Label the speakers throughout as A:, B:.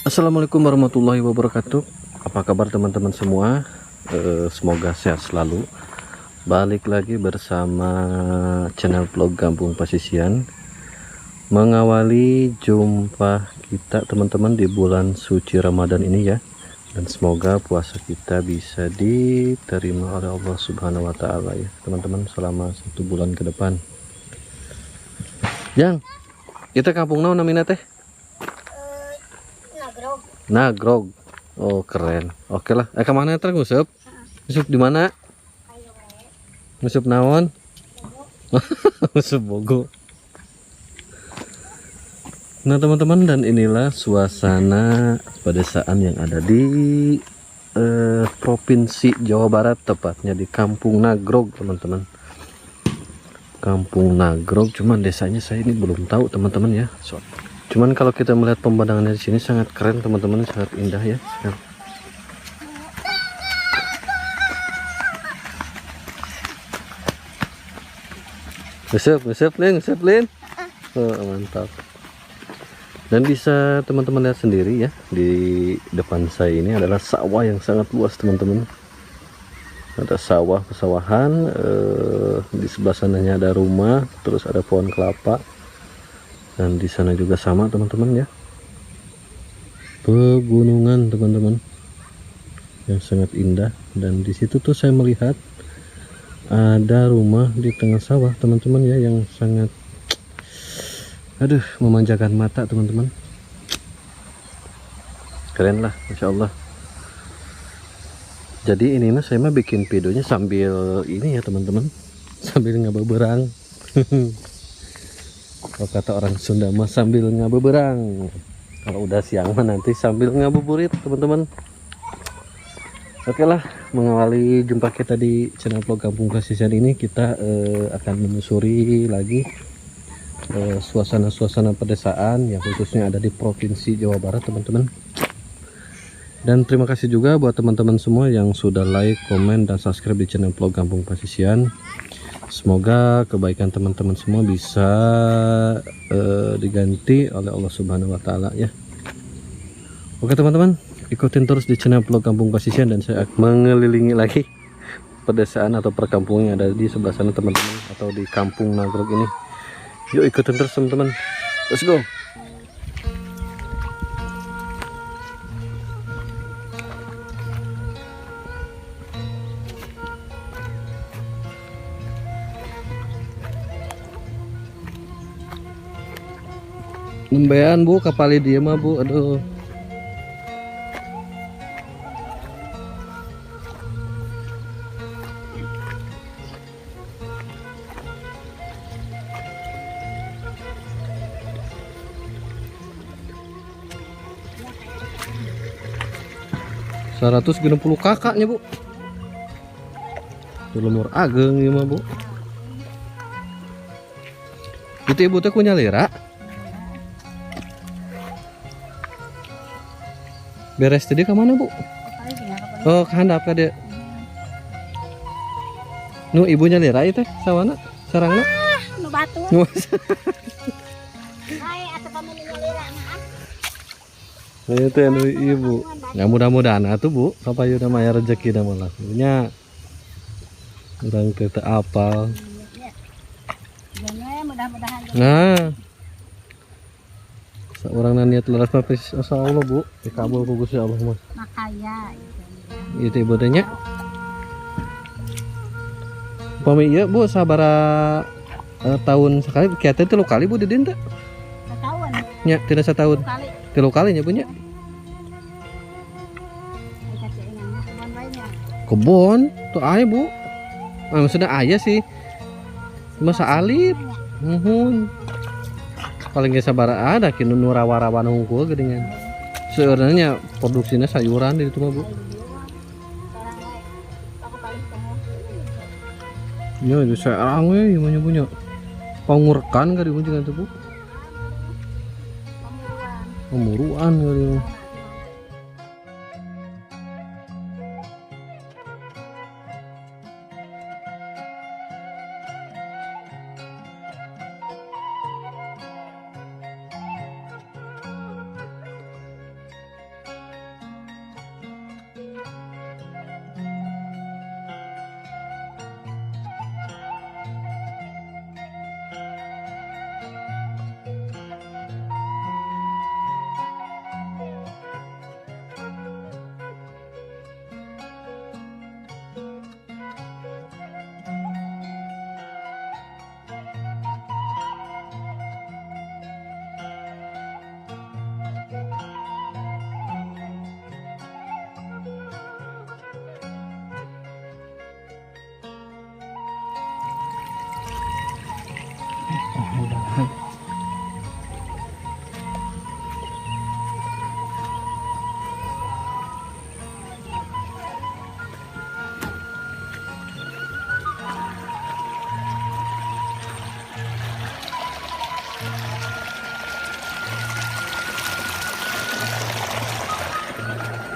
A: Assalamualaikum warahmatullahi wabarakatuh. Apa kabar teman-teman semua? Semoga sehat selalu. Balik lagi bersama channel vlog Kampung Pasisian, mengawali jumpa kita teman-teman di bulan suci Ramadan ini ya. Dan semoga puasa kita bisa diterima oleh Allah Subhanahu wa Ta'ala ya teman-teman, selama 1 bulan ke depan. Yang kita kampung naon namina teh?
B: Nagrog.
A: Nagrog. Oh keren. Oke lah. Kemana teh nguseup? Nguseup di mana? Nguseup naon? Nguseup bogo. Nah teman-teman, dan inilah suasana pedesaan yang ada di Provinsi Jawa Barat, tepatnya di Kampung Nagrog teman-teman. Kampung Nagrog, cuman desanya saya ini belum tahu teman-teman ya. Cuman kalau kita melihat pemandangannya di sini sangat keren teman-teman, sangat indah ya. Nguseup, nguseup Lin, nguseup Lin. Oh, mantap. Dan bisa teman-teman lihat sendiri ya, di depan saya ini adalah sawah yang sangat luas teman-teman. Ada sawah pesawahan, di sebelah sananya ada rumah, terus ada pohon kelapa. Dan di sana juga sama teman-teman ya. Pegunungan teman-teman yang sangat indah. Dan di situ tuh saya melihat ada rumah di tengah sawah teman-teman ya, yang sangat aduh memanjakan mata teman-teman. Keren lah, masya Allah. Jadi ini mah saya mah bikin videonya sambil ini ya teman-teman, sambil ngabeberang. Kalau kata orang Sunda mah sambil ngabeberang. Kalau udah siang mah nanti sambil ngabuburit teman-teman. Oke lah, mengawali jumpa kita di channel vlog Kampung Pasisian ini, kita akan menyusuri lagi suasana-suasana pedesaan yang khususnya ada di Provinsi Jawa Barat teman-teman. Dan terima kasih juga buat teman-teman semua yang sudah like, komen, dan subscribe di channel vlog Kampung Pasisian. Semoga kebaikan teman-teman semua bisa diganti oleh Allah Subhanahu wa Ta'ala ya. Oke teman-teman, ikutin terus di channel vlog Kampung Pasisian, dan saya akan mengelilingi lagi pedesaan atau perkampungan yang ada di sebelah sana teman-teman, atau di Kampung Nagrog ini. Yuk ikutin terus teman-teman. Let's go. Nembean bu, kapali dia mah bu, aduh. 160 kakaknya bu. Itu lemur ageng ieu mah bu. Itu ibu teh kunyah lira. Beres tadi ke mana bu? Oh ke handap ka dia. Nu ibunya lira ieu teh sawana sarangna?
B: Ah, nu batu. Hai atuh pamili lira mah.
A: Nah, itu anu ibu. Ya mudah-mudahan atuh bu, kapayuna mah aya rezeki da mah nya. Urang teh teu apal.
B: Mudah-mudahan.
A: Nah. Saurangna niat leres mah insyaallah bu, dikabul ku Gusti Allah mah.
B: Makaya
A: itu ibu teh nya. Upami ieu bu sabara tahun sekali kieu teh 3 kali bu di dieu teh?
B: Satahun.
A: Nya, tina satahun. 3 kali nya bu nya. Kebon tuh aya bu. Ah, maksudnya aya sih. Masa alit. Muhun. Paling ge sabara ada kinu nu rawa-rawan hungkul geuningan. Sebenarnya produksinya sayuran di itu mah bu. Nya itu serang we ieu mah nya punya. Pangurkan ka dieu jeung teh bu. Pemuruan kali.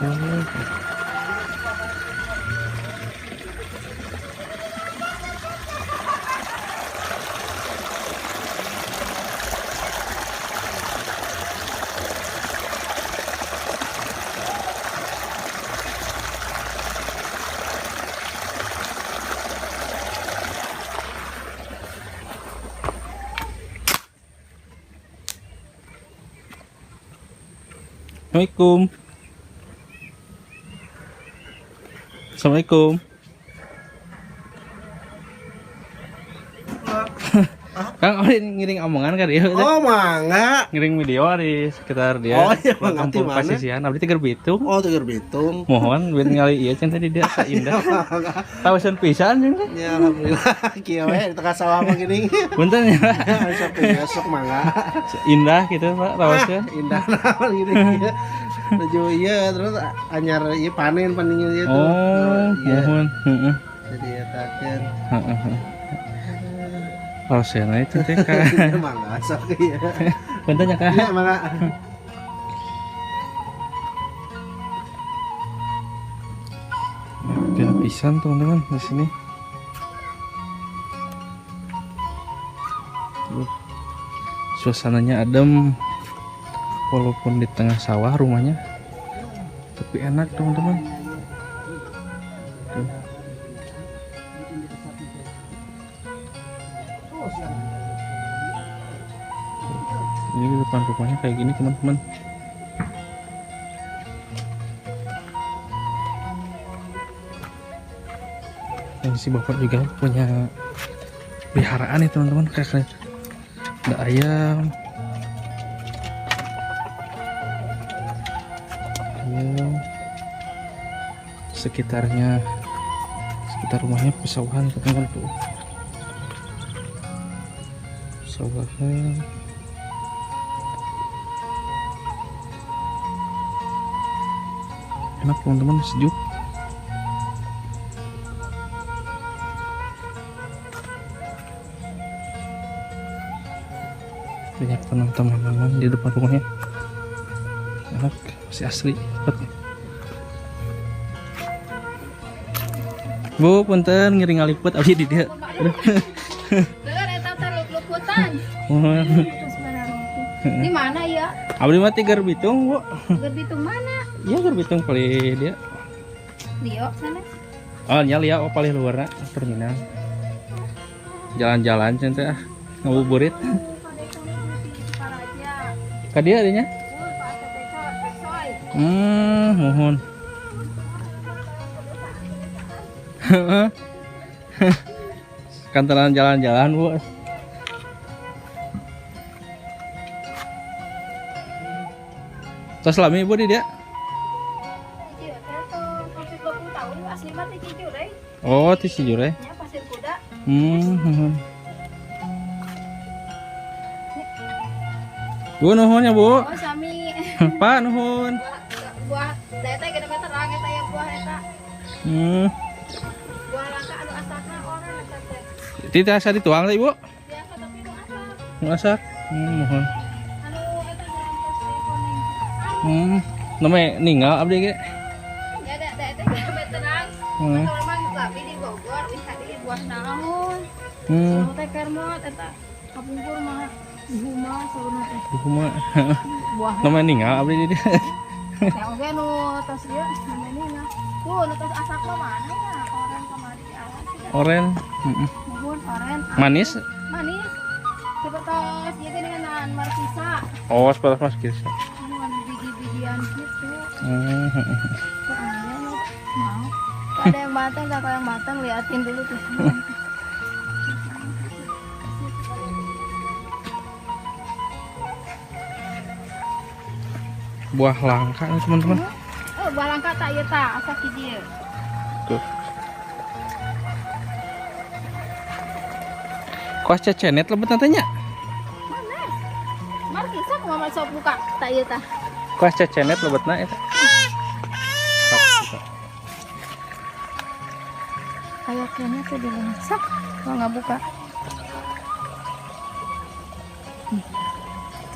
A: Oh. Assalamualaikum. Assalamualaikum. Kang Olin ngiring omongan kan dia.
C: Oh, mangga.
A: Ngiring video di sekitar dia.
C: Oh, iya, mangga
A: Kampung
C: di mana?
A: Pasisian, abdi Tiger Bitung.
C: Oh, Tiger Bitung.
A: Mohon biar ngali ieu can tadi dia indah. Tahusan pisan jeung teh.
C: Ya alhamdulillah kieu we di tengah sawah mah gini.
A: Punten ya.
C: Sok besok mangga.
A: Indah gitu Pak rawasnya.
C: Indah naon gini. Nuju ieu terus anyar ieu panen panennya ieu tuh.
A: Oh,
C: Iya.
A: mohon. Heeh.
C: Jadi eta kan.
A: Heeh. Rawasnya itu teh Kak.
C: Mangga sok ieu.
A: Punten ya Kak.
C: Iya, mangga.
A: Kena pisan teman-teman di sini. Tuh. Suasananya adem walaupun di tengah sawah rumahnya, tapi enak teman-teman. Tuh. Ini di depan rumahnya kayak gini teman-teman. Dan si bapak juga punya peliharaan nih teman-teman, kayak ada ayam, ayam. Sekitarnya, sekitar rumahnya pesawahan teman-teman tuh, pesawahan. Enak teman-teman, sejuk. Banyak teman-teman di depan rumahnya, enak, masih asli tempatnya. Bu, punten ngiring ngaliput abdi di dieu.
B: Dengar eta teh lup-luputan. Di mana ya?
A: Abdi mah Tiger Bitung, Bu.
B: Tiger Bitung mana?
A: Iya, Tiger Bitung paling dia.
B: Lio sana.
A: Oh, nya Lio, oh, paling luarna terminal. Jalan-jalan cenah teh ah, ngabuburit. Ka dieu adanya? Mohon. Kantoran jalan-jalan, Bu. Tos lami Bu di dia? Oh, di Cijurey.
B: Ya, Pasir Kuda.
A: Bu nuhun ya, Bu.
B: Oh, sami.
A: Pak nuhun.
B: Buah eta gede terang eta ya buah eta. Buah langka anu asakna orang eta teh.
A: Tidak asa dituang teh, Ibu?
B: Biasa tapi nu asak.
A: Nu asak. Nuhun.
B: Anu eta jalan teh koneng.
A: Nome ninggal abdi ge.
B: Ya da da eta gede terang. Memang tapi di Bogor wis tadi buah naon. Teh kermot eta kapungkur mah Buhuma saurna teh.
A: Buhuma.
B: Buah.
A: Nome ninggal abdi di dieu.
B: Teh oge nu tos ieu nome ninggal. Tuh nu tos asak mah mana ya? Oren kamari di alas.
A: Oren. Heeh.
B: Nuhun oren.
A: Manis?
B: Manis. Seperti ieu teh dengan markisa.
A: Oh, seperti markisa.
B: Nuhun biji-bijian gitu.
A: Heeh.
B: Mau. Ada yang matang, kalau yang matang liatin dulu tuh.
A: Buah langka nih teman-teman.
B: Oh, buah langka tak ya tak, asak hiji.
A: Tuh. Kos cecenet lebet nantinya.
B: Mana? Markisa kumaha sok buka tak ieu tah.
A: Kos cecenet lebetna eta. Sok buka.
B: Kayak kayaknya tuh di sok, kalau nggak buka.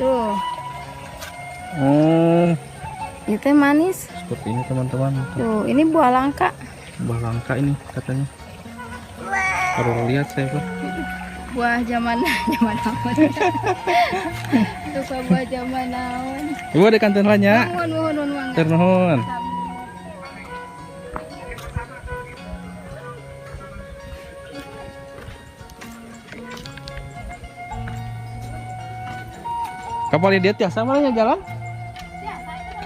B: Tuh.
A: Oh.
B: Itu manis.
D: Seperti ini teman-teman.
B: Tuh, ini buah langka.
D: Buah langka ini katanya. Baru lihat saya, Pak.
B: Buah zaman zaman naon. Itu buah zaman naon.
D: Ibu ada kantin lainnya.
B: Nuhun nuhun nuhun mangga.
D: Ternuhun. Kapal dia tiasa malah jalan?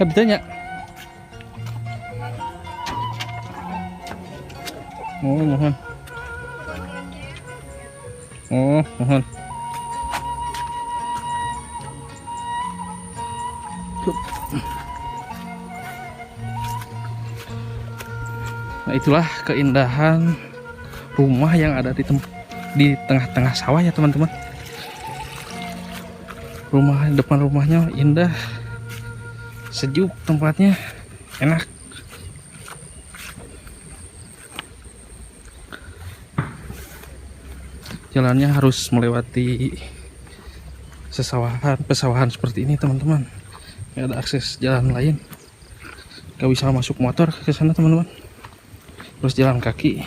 D: Kabitanya. Oh, mohon. Oh, mohon. Nah, itulah keindahan rumah yang ada di tengah-tengah sawah ya teman-teman. Rumah depan rumahnya indah, sejuk tempatnya, enak. Jalannya harus melewati sesawahan, pesawahan seperti ini teman-teman. Nggak ada akses jalan lain. Nggak bisa masuk motor ke sana teman-teman. Terus jalan kaki.